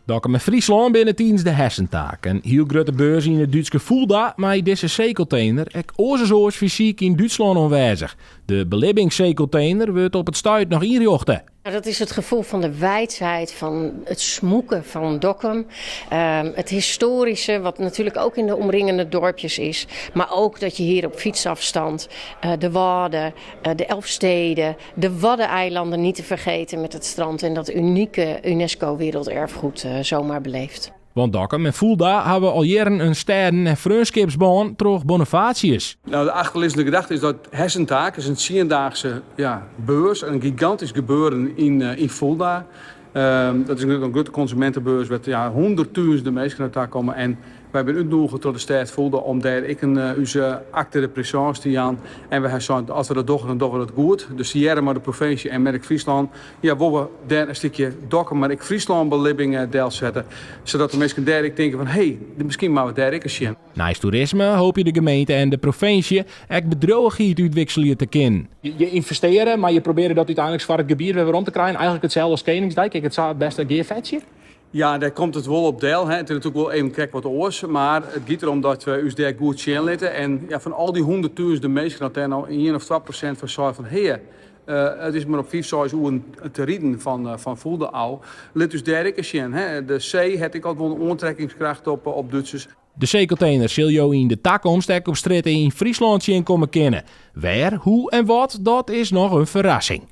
Dokkum en Fryslân binne tidens de Hessentag, in hiel grutte beurs yn it Dútske Fulda, mei dizze seekontener ek oars as oars fysyk yn Dútslân oanwêzich. De belibbingsseekontener wurdt op it stuit noch ynrjochte. Dat is it gefoel fan de wijdsheid, fan it smûke fan Dokkum. It histoaryske, wat natuerlik ook yn de omringende dorpjes is. Mar ook dat je hier op fytsafstand de Wâlden, de Elfsteden, de Waddeneilanden niet te vergeten met het strand en dat unieke UNESCO Werelderfgoed zomaar beleeft. Want Dokkum en Fulda hawwe al jierren in stêden en freonskipsbân troch Bonifatius. Nou, de achterlizzende gedachte is dat Hessentag is in tsiendaagse, ja, beurs, in gigantysk gebeuren yn Fulda. Dat is in grutte konsumentebeurs wêr't, ja, hûnderttûzenen minsken nei ta komme. En wy binne útnûge troch de stêd Fulda om dêr ek in ús acte de présence te jaan. En wy ha sein, as we dat dogge, dan dogge we dat goed. Dus tegearre mei de provinsje en Merk Fryslân, ja, wolle we dêr in stikje Dokkum, mar ek Fryslân-belibbing delsette. Sadat de minsken dêr ek tinke fan, hé, miskien moatte we dêr ek ris sjen. Neist toerisme hoopje de gemeente en de provinsje ek bedriuwichheid útwikselje te kinnen. Je ynvestearje, mar je probearje dat úteinlik foar it gebiet wer werom te krijen. Eigentlik itselde as Keningsdei, kin ik it sa it bêste gearfetsje? Ja, dêr komt it wol op del. Hè. It is natuerlik wol even krekt wat oars, mar it giet derom dat we ús dêr goed sjen litte. En ja, fan al dy hûnderttûzenen minsken, dat dêr no ien of 2% fan seit fan hea, it is mar op fiif, seis oeren te riden fan Fulda ôf. Lit ús dêr ek ris sjen. Hè. De see hat ek altyd wol in oantrekkingskracht op Dútsers. De seekontener sil jo yn de takomst ek op strjitte yn Fryslân tsjinkomme kinne. Wêr, hoe en wat, dat is noch in ferrassing.